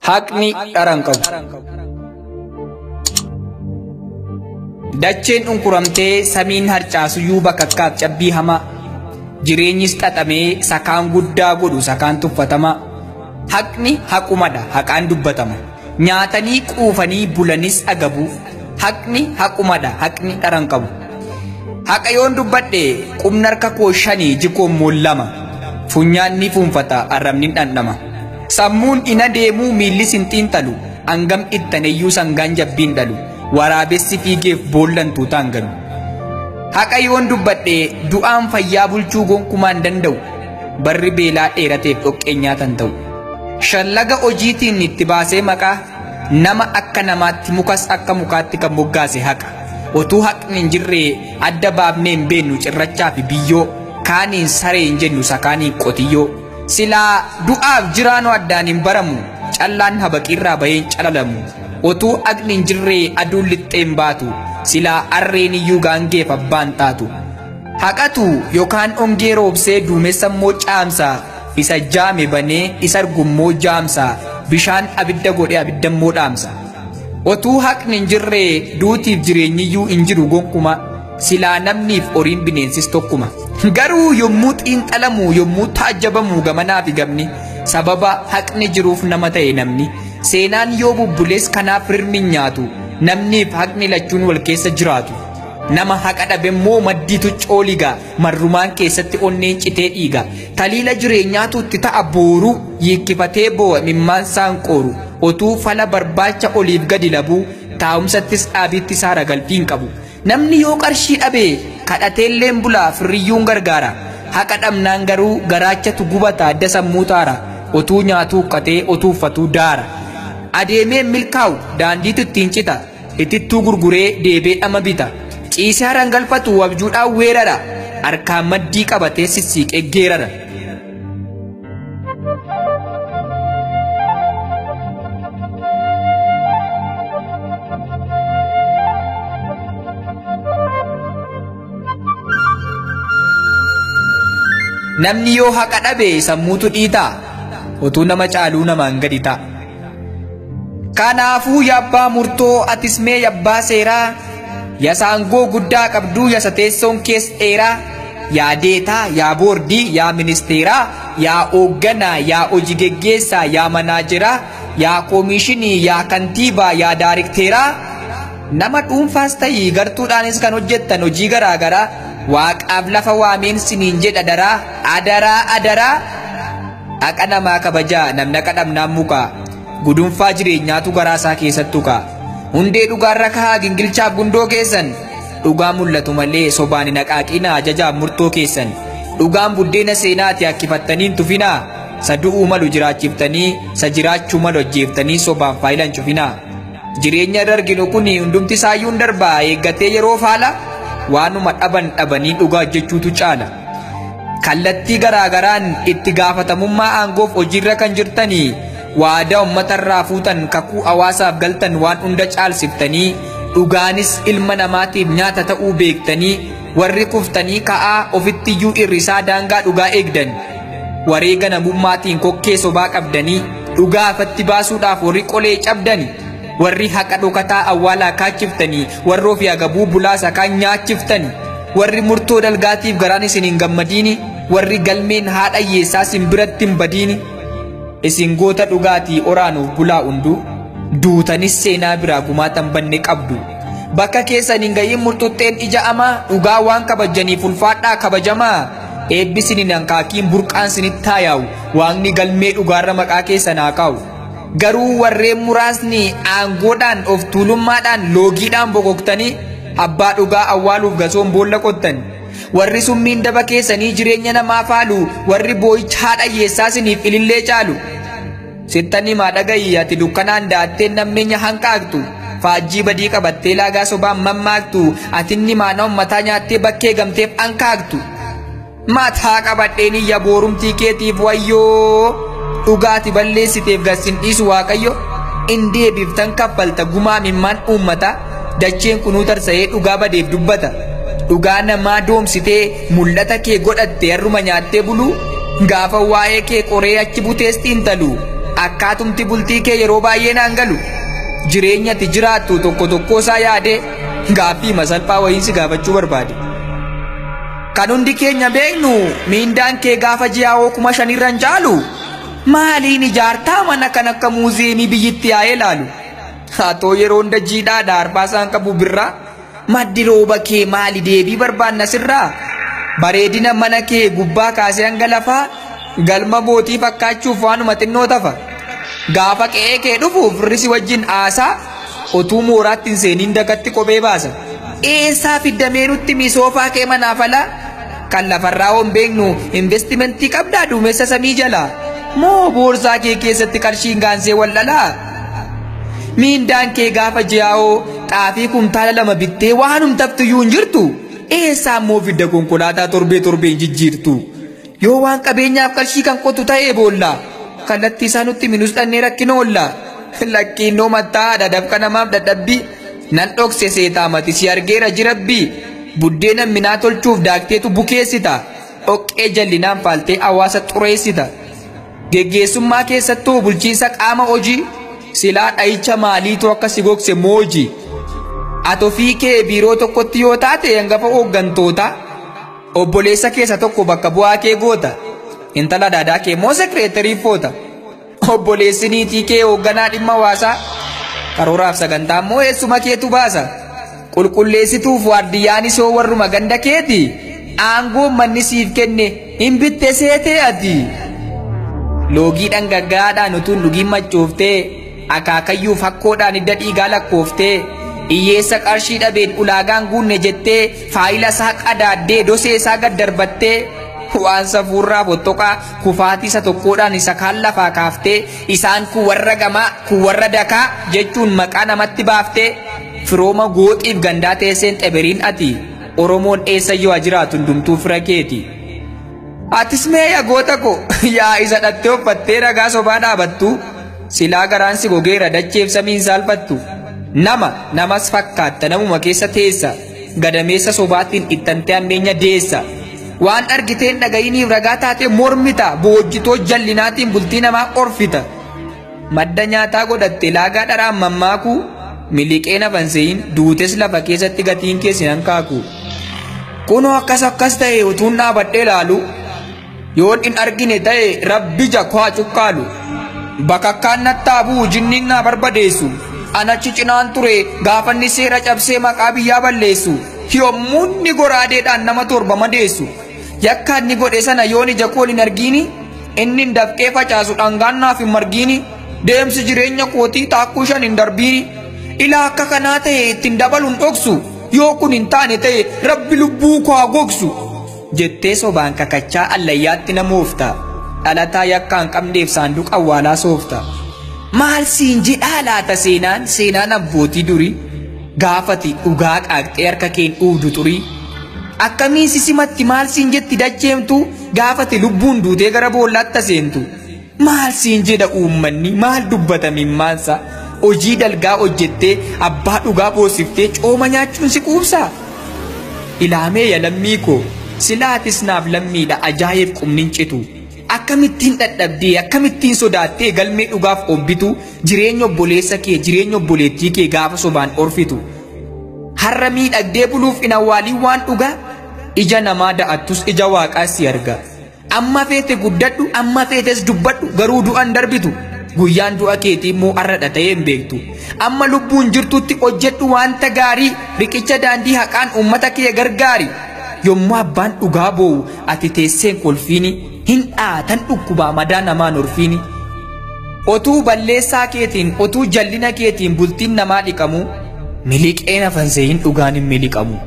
Haqni dhara hin qabu. Dacheen unkuramtee samiin harcaasuyyuu bakakkaaf cabbii hamaa. Jireenyis xaxamee sakaan guddaa godhu sakaan tuffatamaa. Haqni haqumadha haqaan dubbatama. Nyaatanii quufanii bulanis agabu. Haqni haqumadha haqni dhara hin qabu. Haqa yoon dubbadhe qubni harka koo shanii jikoon immoo lama. Funyaan ni fuunfata arrabni dhandhama. Sammuun ina deemuu miillis hin xiinxalu. Hangam ittaneyyuu sangaan jabbiin dhalu. Waraabessi fiigeef boollan tuutaan galu. Haqa yoon dubbadhe du'aan fayyaa bulchuu gonkumaa hin danda'u. Barri beelaa dheerateef dhoqqeen nyaatan ta'u. Shallaga hojiitiin itti baasee maqaa nama akka namaatti mukas akka mukaatti kan moggaase haqa. Otuu haqni hin jirre adda baafnee hin beennu cirrachaa fi biyyoo kaaniin saree hin jennu sakaaniin qotiyyoo. Silaa du'aaf jiraanoo addaan hin baramu callaan habaqirraa bahee hin calalamu. Otuu haqni hin jirre aduun lixxee hin baatu silaa harreen iyyuu gaangeef abbaan taatu. Haqatu yookaan ongee roobsee duumessa immoo caamsa isa jaame banee isa argummoo jaamsa bishaan abidda godhee abidda immoo dhaamsa. Otuu haqni hin jirre duutiif jireenyiyyuu hin jiru gonkuma silaa namniif horiin bineensis tokkuma. Garuu yommuu xiinxalamu yommuu taajjabamu gamanaa fi gamni sababa haqni jiruuf nama ta'e namni seenaan yoo bubbules kanaaf rirmi hin nyaatu namniif haqni lachuun wal keessa jiraatu. Nama haqa dhabe immoo maddiitu cooliga marrumaan keessatti onneen citee dhiiga taliila jireenyaatu itti ta'a booruu yiikkifatee boo'a mimmaan saan qooru otuu fala barbaacha oliif gadi labuu taa'umsattis dhaabiitti saara galfii hin qabu. Namni yoo qarshii dhabe kadhateelleen bulaa firriyyuun gargaara. Haqa dhabnaan garuu garaachatu gubata adda sammuu taara otuu nyaatuu uqqatee otuu uffatuu daara. Adeemee milkaa'u daandiitu ittiin cita itittuu gurguree deebee dhama bita. Ciisee haran galfatu abjuudhaan weerara harkaan maddii qabatee sissiiqee geerara. Namni yoo haqa dhabe sammuutu dhiitaa otuu nama caaluu namaan gadi ta'a. Kanaafuu yabbaa murtoo atis mee yabbaa seeraa yasaangoo guddaa qabduu yasa teessoon kees dheeraa yaa deetaa yaa boordii yaa ministeeraa yaa hoogganaa yaa hojii geggeessaa yaa manaajeraa yaa koomishinii yaa kantiibaa yaa daarikteeraa nama dhuunfaas ta'ii gartuudhaanis kan hojjettan hojii garaa garaa waaqaaf lafa waameen siniin jedha daraa adaraa adaraa haqa namaa kabajaa namni haqa dhabnaan mukaa gudunfaa jireenyaatu garaa isaa keessattu ka'a. Hundee dhugaarra kahaa gingilchaaf gundoo keessan dhugaa mul'atu malee sobaan hin haqaaqinaa ajajaaf murtoo keessan dhugaan buddeena seenaati hakkifattanii hin tufinaa sa du'uu malu jiraachiftanii sa jiraachuu malu ajjeeftanii sobaan faayila hin cufinaa. Jireenya irra arginu kun hundumti isaayyuu hin darbaa eeggatee yeroo faala waanuma dhaban dhabanii dhugaa hojjechuutu caala. Kallattii garaagaraan itti gaafatamummaa aangoof hojiirra kan jirtanii waadaa uummatarraa fuutan kakuu hawaasaaf galtan waan hunda caalsiftanii dhugaanis ilma namaatiif nyaata ta'uu beektanii warri kuftanii ka'aa ofittiyyuu irrisaa daangaa dhugaa eegdan wareega namummaatiin kokkee sobaa qabdanii dhugaa afatti baasuudhaaf warri qolee cabdani warri haqa dhokataa awwaalaa kaachiftanii warri ofii agabuu bulaa sakaan nyaachiftani warri murtoo dalgaatiif garaan isin hin gammadiini warri galmeen haadha hiyyeessaa isin biratti hin badiini isin goota dhugaatii oraanuuf bulaa hunduu duutanis seenaa biraa gumaatan banne qabdu. Bakka keessan hin ga'iin murtuxxeen ija amaa dhugaa waan kabajaniif ulfaadhaa kabajamaa eebbisin hin hankaakiin burqaan sinitti haa yaa'u waaqni galmee dhugaarra maqaa keessan haa kaa'u. Garuu warreen muraasni aangoodhaan of tuulummaadhaan loogiidhaan bokoktanii abbaa dhugaa awwaaluuf gasoon boolla qottan. Warri summiin daba keessanii jireenya namaa faalu warri boo'icha haadha hiyyeessaa isiniif ilillee caalu. Sittanii maa dhaga'i ati dukkanaan daattee nammeenya hanqaaqtu faajjii badii qabattee laagaa sobaan mammaaktu atinni maana ummataa nyaattee bakkee gamteef hanqaaqtu. Mataa qabadheen iyya boorumtii keetiif wayyoo dhugaati balleessiteef gassin dhiisu waaqayyo in deebiftan kaffalta gumaa mimmaan uummata dacheen kunuu tarsa'ee dhugaa badeef dubbata. Dhugaa namaa doomsitee mul'ata kee godhatte harruma nyaattee bulu gaafa waa'ee kee qoree achi butees xiinxalu Akkaatumti bultii kee yeroo baay'ee naan galu. Jireenya ati jiraattu tokko tokko isaa yaadee gaaffii masalphaa wayiin si gaafachuu barbaade. Kan hundi keenya beeknu miindaan kee gaafa ji'aawoo 5,000 irra hin caalu. Maaliin ijaartaa mana kan akka muuziyeemii biyyitti yaa'ee laalu? Hatoo yeroo hunda jiidhaadha arbaa isaan qabu birraa. Maddi rooba kee maali deebii barbaanna sirraa? Bareedina mana kee gubbaa kaasee hanga lafaa galma mootii fakkaachuuf waanuma xinnoo tafa. Gaafa qe'ee kee dhufuuf firri si wajjin haasaa otuu mooraatti hin seeniin dakatti kophee baasa. Eessaa fiddamee nutti misoofaa kee manaaf alaa? Kan lafarraa hoon beeknu investimentii qabdaa duumessa samii jalaa? Moo boorsaa kee keessatti qarshiin gaansee wal dhalaa? Miindaan kee gaafa ji'aawoo xaafii kumtaala 2 bittee waanum taftuyyuu hin jirtu? Eessaa immoo fidda konkolaataa torbee torbeen jijjiirtu? Yoo waan qabeenyaaf qarshii kan qotu ta'ee boolla. Kallattii isaa nutti minus dhannee rakkina oolla. Lakkiinnoo mattaa'aadha dafqa namaaf dadhabbii. Nan dhokse seetaa mati si argeera jirabbii. Buddeena minaa tolchuuf daakteetu bukeessita. Dhoqqee jallinaan faaltee hawaasa xureessita. Geggeessummaa keessattuu bulchiinsa qaama hojii. Silaa dhahicha maaliitu akka si gogse mooji. Ati ofii kee biiroo tokkotti yoo taate hangafa hooggantoota. Obboleessa keessa tokko bakka bu'aa kee goota. Intala daadaa kee immoo sekireetarii foota. Obboleessi niitii kee hoogganaa dhimma hawaasaa. Karooraaf sagantaa immoo eessuma keetu baasa. Qulqulleessituuf waardiyyaan isoo warruma ganda keeti. Aangoon manni siif kenne hin bitte seetee ati. Loogii dhangaggaadhaan utuu hin dhugiin machooftee akaakayyuuf hakkoodhaan hidda dhiigaa lakkooftee hiyyeessa qarshii dhabeen ulaagaan guunne jettee faayila isaa qadaaddee dosee isaa gad darbattee waan safuurraa fottoqaa kufaatii isa tokkoodhaan isa kaan lafaa kaaftee isaan kun warra gamaa kun warra dakaa jechuun maqaa namatti baaftee firooma gooxiif gandaa teesseen xeberiin ati Oromoon eessayyuu haa jiraatu hundumtuu fira keeti. Atis mee yaa goota ko yaa isa dhattee uffattee ragaa sobaa dhaabattu silaa garaan si gogeera dacheef samiin saalfattu. Nama namas fakkaatta namuma keessa teessa gadameessa sobaatiin ittantee hammeenya deessa. Waan argiteen dhagayiniif ragaa taatee mormita boojjitoo jallinaatiin bultii namaa orfita. Madda nyaataa godhatte laagaa dharaan mammaaku miliqee nafan se'in duutes lafa keessatti gatiin keessi nan kaaku. Kunoo akkas akkas ta'e utuun dhaabadhee laalu yoon hin argine ta'e rabbi jakwaa cuqqaalu. Bakakkaan nattaa bu'u jinniin naa barbadeessu. Anachi cinaan ture gaafanni seera cabsee maqaa biyyaa balleessu. Yommuu inni goraadeedhaan nama 7 madeessu. Yakka inni godhe sana yoon ija koon hin argiini inni hin dafqee facaasu dhangaan naaf hin margiini. Deemsi jireenya kootii taakkuu 5 hin darbiini. Ilaa akka kanaa ta'e ittiin dabaluun dhoksu. Yoo kun hin taane ta'e rabbi lubbuu koo haa gogsu. Jettee sobaan kakachaa allayyaatti nama oofta. Dhalataa yakka hin qabneef saanduqa awwaalaa soofta. Maal siin jedhaa laata seenaan seenaan abbootii durii gaafati dhugaa qaaqxee harka keen dhuudu xurii. Akkamiin si simatti maal siin jetti dacheemtu gaafati lubbuun duutee gara boollaatti seentu. Maal siin jedha uummanni maal dubbata mimmaansa hojii dalgaa hojjettee abbaa dhugaa boosiftee cooma nyaachuun si quubsaa. Ilaamee yaa lammii koo silaatis naaf lammiidha ajaa'ib qubni citu. Akkamittiin dadhabdee akkamittiin sodaattee galmee dhugaaf obbitu jireenya obboleessa kee jireenya obboleettii kee gaafa sobaan orfitu. Har'a miidhagdee buluuf hin awwaaliin waan dhugaa ija namaa da'attus ija waaqaas si arga. Amma feete guddadhu amma feetes dubbadhu garuu du'an darbitu. Guyyaan du'a keetii immoo har'adha ta'ee hin beektu. Amma lubbuun jirtutti hojjedhu wanta gaarii riqicha daandii haqaan uummata kee gargaari. Yommuu abbaan dhugaa boo'u ati teesseen kolfiini hin dhaatan dhukkubaa madaa namaan orfiini. Otuu balleessaa keetiin otuu jallina keetiin bultiin namaa dhiqamu miliqee nafan seeyin dhugaan hin miliqamu.